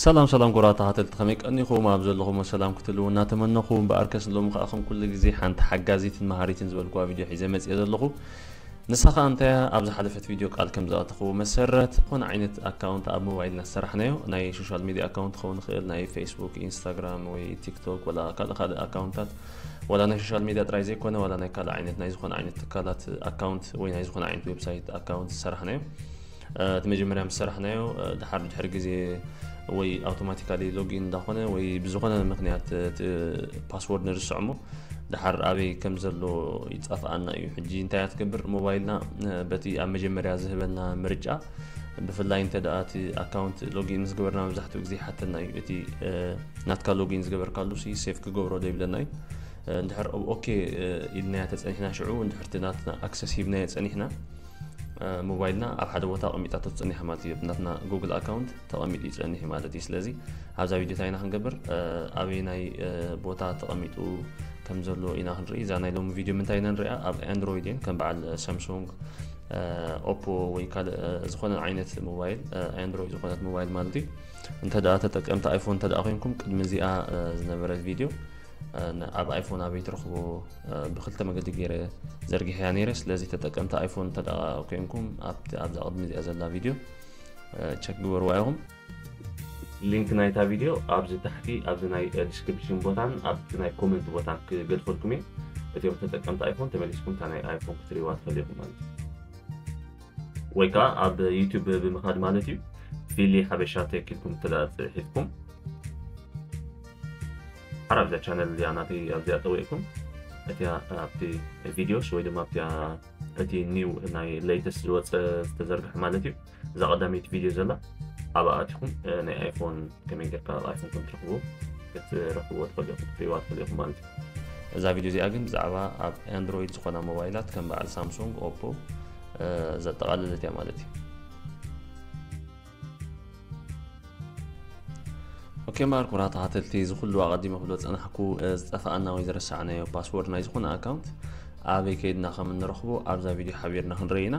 ሰላም ሰላም፣ ጎራ ተኸታተልቲ፣ ከመይ ቀኒኹም? ኣብ ዘለኹም ሰላም ክትህልዉ እናተመነኹ፣ እምበኣርከስ ሎሚ ከኣ ከም ኩሉ ግዜ ሓንቲ ሓጋዚትን መሃሪትን ዝበልኩዋ ቪድዮ ሒዘ መጽየ ዘለኹ። ንሳ ከኣ እንታይ እያ? ኣብ ዝሓለፈት ቪድዮ ቃል ከም ዝኣተኽዎ መሰረት፣ ዝኾነ ዓይነት ኣካውንት ኣብ ሞባይልና ዝሰራሕናዮ፣ ናይ ሶሻል ሚድያ ኣካውንት ክኸውን ይኽእል፣ ናይ ፌስቡክ፣ ኢንስታግራም ወይ ቲክቶክ፣ ወላ ካልእ ካልእ ኣካውንታት፣ ወላ ናይ ሶሻል ሚድያ ጥራይ ዘይኮነ፣ ወላ ናይ ካልእ ዓይነት፣ ናይ ዝኾነ ዓይነት ትካላት ኣካውንት ወይ ናይ ዝኾነ ዓይነት ዌብሳይት ኣካውንት ዝሰራሕናዮ። እቲ መጀመርያ ምስ ሰራሕናዮ፣ ድሓር ድሕሪ ግዜ ወይ ኣውቶማቲካሊ ሎጊን እንዳኾነ ወይ ብዝኾነ ምኽንያት እቲ ፓስወርድ ንርስዖ እሞ፣ ድሓር ኣበይ ከም ዘሎ ይጠፍኣና እዩ። ሕጂ እንታይ እያ ትገብር? ሞባይልና በቲ ኣብ መጀመርያ ዝህበና ምርጫ፣ ብፍላይ እንተ ደኣ እቲ ኣካውንት ሎጊን ምስ ገበርና፣ መብዛሕትኡ ግዜ ይሓተና እዩ። እቲ ናትካ ሎጊን ዝገበርካሉ ሲ ሴፍ ክገብሮ ዶ ይብለና እዩ። እንድሕር ኦኬ ኢልናያ ተጸኒሕና፣ ሽዑ እንድሕር እቲ ናትና ኣክሰስ ሂብናዮ ጸኒሕና፣ ሞባይልና ኣብ ሓደ ቦታ ኣቐሚጣቶ ትጸኒሓ ማለት እዩ። ናትና ጉግል ኣካውንት ተቐሚጡ ይጸኒሕ ማለት እዩ። ስለዚ ኣብዛ ቪድዮ እንታይ ኢና ክንገብር? ኣበየናይ ቦታ ተቐሚጡ ከም ዘሎ ኢና ክንርኢ። እዛ ናይ ሎሚ ቪድዮ ምንታይ ኢና ንሪኣ? ኣብ ኣንድሮይድ እየን፣ ከም በዓል ሳምሱንግ፣ ኦፖ ወይ ካልእ ዝኾነ ዓይነት ሞባይል፣ ኣንድሮይድ ዝኾነት ሞባይል ማለት እዩ። እንተ ደኣ ተጠቀምቲ ኣይፎን እንተ ደኣ ኮይንኩም፣ ቅድሚ እዚኣ ዝነበረት ቪድዮ ኣብ ኣይፎን ኣበይ ትረኽቦ ብክልተ መገዲ ገይረ ዘርጊሐያ ነይረ። ስለዚ ተጠቀምቲ ኣይፎን እንተ ደኣ ኮይንኩም ኣብዛ ቅድሚ እዚኣ ዘላ ቪድዮ ቸክ ግበርዋ ኢኹም። ሊንክ ናይታ ቪድዮ ኣብዚ ታሕቲ ኣብዚ ናይ ዲስክሪፕሽን ቦታን ኣብቲ ናይ ኮመንት ቦታን ክገድፈልኩም እየ። እቲኦም ተጠቀምቲ ኣይፎን ተመሊስኩም እታ ናይ ኣይፎን ክትሪእዋ ትኽእሉ ኢኹም ማለት እዩ። ወይ ከዓ ኣብ ዩቱብ ብምኻድ ማለት እዩ። ፊሊ ሓበሻ ቴክ ኢልኩም እንተ ደኣ ጽሒፍኩም ሓር ኣብዛ ቻነል እዚኣ ናተይ ኣብዚኣ ጠዊቕኩም እቲኣ ኣብቲ ቪዲዮስ ወይ ድማ ኣብቲኣ እቲ ኒው ናይ ሌተስት ዝወፀ ዝተዘርግሐ ማለት እዩ። እዛ ቀዳመይቲ ቪድዮ ዘላ ኣብኣ ኣቲኹም ናይ ኣይፎን ከመይ ጌርካ ኣብ ኣይፎን ከም ትረኽብዎ ክትረኽብዎ ትኽእሉ ኢኹም፣ ክትሪእዋ ትኽእሉ ኢኹም ማለት እዩ። እዛ ቪድዮ እዚኣ ግን ብዛዕባ ኣብ ኣንድሮይድ ዝኾና ሞባይላት ከም በዓል ሳምሱንግ፣ ኦፖ ዘጠቓለለት እያ ማለት እዩ። ኦኬ እምበኣር ክቡራት ተኸታተልቲ፣ እዚ ኩሉ ኣቐዲመ ክብሎ ዝጸናሕኩ ዝጠፍኣና ወይ ዝረሳዕናዮ ፓስወርድ ናይ ዝኾነ ኣካውንት ኣበይ ከይድና ከም እንረኽቦ ኣብዛ ቪድዮ ሓቢርና ክንርኢ ኢና።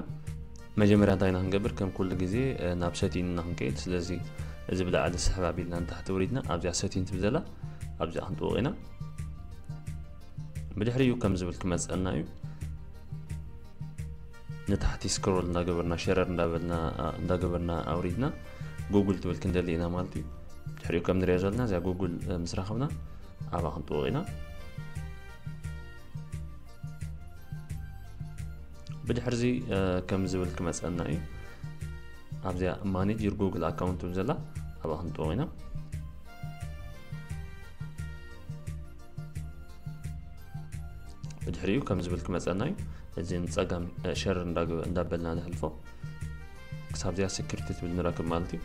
መጀመርያ እንታይ ኢና ክንገብር? ከም ኩሉ ግዜ ናብ ሰቲንግ ኢና ክንከይድ። ስለዚ እዚ ብላዕሊ ስሕብ ኣቢልና ንታሕቲ ወሪድና ኣብዚኣ ሰቲንግ ትብል ዘላ ኣብዚኣ ክንጥውቕ ኢና። ብድሕሪኡ ከም ዝብል ክመጸና እዩ። ንታሕቲ ስክሮል እንዳገበርና ሸረር እንዳበልና እንዳገበርና ኣውሪድና ጉግል ትብል ክንደሊ ኢና ማለት እዩ። ድሕሪኡ ከም ንሪኦ ዘለና እዚኣ ጉግል ምስ ረኸብና ኣብኣ ክንጥውቕ ኢና። ብድሕርዚ ከም ዝብል ክመጸና እዩ። ኣብዚኣ ማኔጅ ዩር ጉግል ኣካውንት ትብል ዘላ ኣብኣ ክንጥውቕ ኢና። ብድሕሪኡ ከም ዝብል ክመጸና እዩ። እዚ ንጸጋም ሸር እንዳበልና ንሕልፎ ክሳብ እዚኣ ሴኩሪቲ ትብል ንረክብ ማለት እዩ።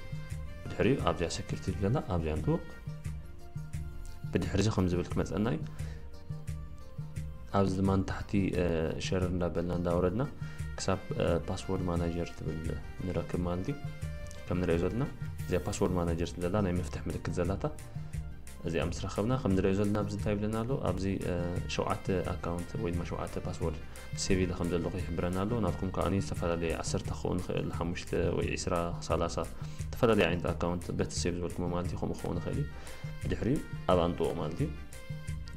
ብድሕሪኡ ኣብዚኣ ሴኩሪቲ ትብለና ኣብዚኣ ንጥውቕ። ብድሕሪ እዚ ከም ዝብል ክመጸና እዩ። ኣብዚ ድማ ንታሕቲ ሸር እንዳበልና እንዳወረድና ክሳብ ፓስወርድ ማናጀር ትብል ንረክብ ማለት እዩ። ከም ንሪኦ ዘለና እዚኣ ፓስወርድ ማናጀር ትብለላ ናይ መፍትሕ ምልክት ዘላታ እዚኣ ምስ ረኸብና ከም ንሪኦ ዘለና ኣብዚ እንታይ ይብለና ኣሎ? ኣብዚ ሸውዓተ ኣካውንት ወይ ድማ ሸውዓተ ፓስወርድ ሴቭ ኢለ ከም ዘለኹ ይሕብረና ኣሎ። ናትኩም ከኣ ዝተፈላለየ ዓሰርተ ክኸውን ይኽእል፣ ሓሙሽተ ወይ ዕስራ፣ ሰላሳ፣ ዝተፈላለየ ዓይነት ኣካውንት በቲ ሴቭ ዝበልኩሞ ማለት እዩ። ከምኡ ክኸውን ይኽእል እዩ። ብድሕሪኡ ኣብኣ ንጥውቕ ማለት እዩ።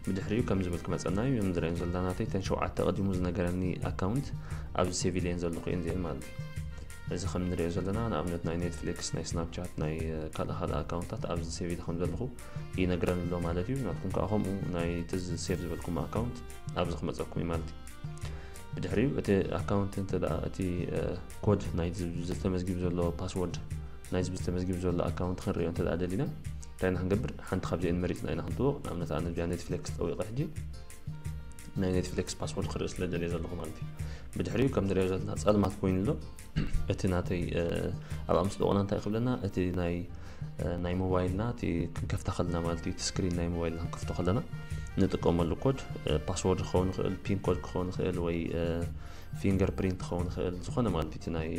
ብድሕሪኡ ከም ዝብል ክመጸና እዩ። ከም ዝረአየን ዘለና ናተይ እተን ሸውዓተ ቀዲሙ ዝነገረኒ ኣካውንት ኣብዚ ሴቭ ኢለየን ዘለኹ እየን እዚአን ማለት እዩ። እዚ ከም ንሪኦ ዘለና ንኣብነት ናይ ኔትፍሊክስ፣ ናይ ስናፕቻት፣ ናይ ካልእ ካልእ ኣካውንታት ኣብዚ ሴቭ ኢለ ከም ዘለኹ ይነግረኒ ኣሎ ማለት እዩ። ናትኩም ከኣ ከምኡ ናይ እቲ ሴቭ ዝበልኩም ኣካውንት ኣብዚ ክመጸኩም እዩ ማለት እዩ። ብድሕሪኡ እቲ ኣካውንት እንተ ደኣ እቲ ኮድ ናይ ዝተመዝጊቡ ዘሎ ፓስወርድ ናይ ዝተመዝጊቡ ዘሎ ኣካውንት ክንሪኦ እንተ ደኣ ደሊና እንታይ ኢና ክንገብር? ሓንቲ ካብዚአን መሪጽና ኢና ክንጥውቕ። ንኣብነት ኣነ እዚኣ ኔትፍሊክስ ጠዊቐ ሕጂ ናይ ኔትፍሊክስ ፓስወርድ ክርኢ ስለ ደልየ ዘለኹ ማለት እዩ። ብድሕሪኡ ከም ንሪኦ ዘለና ጸልማት ኮይኑ ኣሎ። እቲ ናተይ ኣብኣ ምስ ጠወቕና እንታይ ክብለና? እቲ ናይ ናይ ሞባይልና እቲ ክንከፍታ ከለና ማለት እዩ፣ እቲ ስክሪን ናይ ሞባይልና ክንከፍቶ ከለና ንጥቀመሉ ኮድ ፓስወርድ ክኸውን ይኽእል፣ ፒን ኮድ ክኸውን ይኽእል ወይ ፊንገር ፕሪንት ክኸውን ይኽእል፣ ዝኾነ ማለት እዩ። እቲ ናይ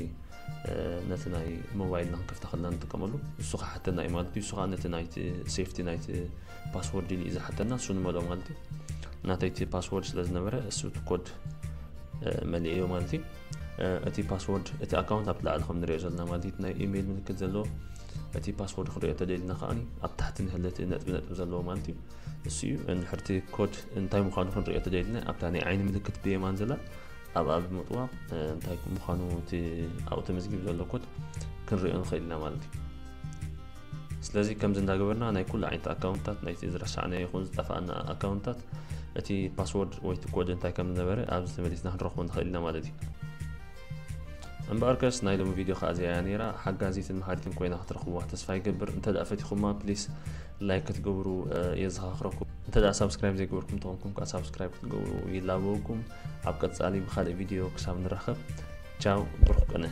ነቲ ናይ ሞባይልና ክንከፍታ ከለና ንጥቀመሉ እሱ ክሓተና እዩ ማለት እዩ። እሱ ከዓ ነቲ ናይቲ ሴፍቲ ናይቲ ፓስወርድ ኢሉ እዩ ዝሓተና፣ እሱ ንመልኦ ማለት እዩ። ናተይ እቲ ፓስወርድ ስለ ዝነበረ እሱ እቲ ኮድ መሊእዮ ማለት እዩ። እቲ ፓስወርድ እቲ ኣካውንት ኣብ ላዕሊ ከም ንሪኦ ዘለና ማለት እዩ፣ ናይ ኢሜይል ምልክት ዘለዎ እቲ ፓስወርድ ክንሪኦ ተደሊና ከዓኒ ኣብ ታሕቲ ንህለት ነጥቢ ነጥቢ ዘለዎ ማለት እዩ። እሱ እዩ። እንድሕር እቲ ኮድ እንታይ ምዃኑ ክንሪኦ ተደሊና ኣብታ ናይ ዓይኒ ምልክት ብየማን ዘላ ኣብኣ ብምጥዋቕ እንታይ ምዃኑ እቲ ኣብኡ ተመዝጊቡ ዘሎ ኮድ ክንሪኦ ንኽእል ኢና ማለት እዩ። ስለዚ ከምዚ እንዳገበርና ናይ ኩሉ ዓይነት ኣካውንታት ናይቲ ዝረሳዕናዮ ይኹን ዝጠፋኣና ኣካውንታት እቲ ፓስወርድ ወይ እቲ ኮድ እንታይ ከም ዝነበረ ኣብዚ ተመሊስና ክንረኽቦ ንኽእል ኢና ማለት እዩ። እምበኣርከስ ናይ ሎሚ ቪድዮ ከዓ እዚኣ እያ ነይራ። ሓጋዚትን መሃሪትን ኮይና ክትረኽብዋ ተስፋ ይገብር። እንተ ደኣ ፈቲኹማ ፕሊስ ላይክ ክትገብሩ የዘኻኽረኩም። እንተ ደኣ ሳብስክራይብ ዘይገበርኩም ተኾንኩም ከዓ ሳብስክራይብ ክትገብሩ ይላበወኩም። ኣብ ቀጻሊ ብኻልእ ቪድዮ ክሳብ ንራኸብ ቻው፣ ብሩኽ ቅነ።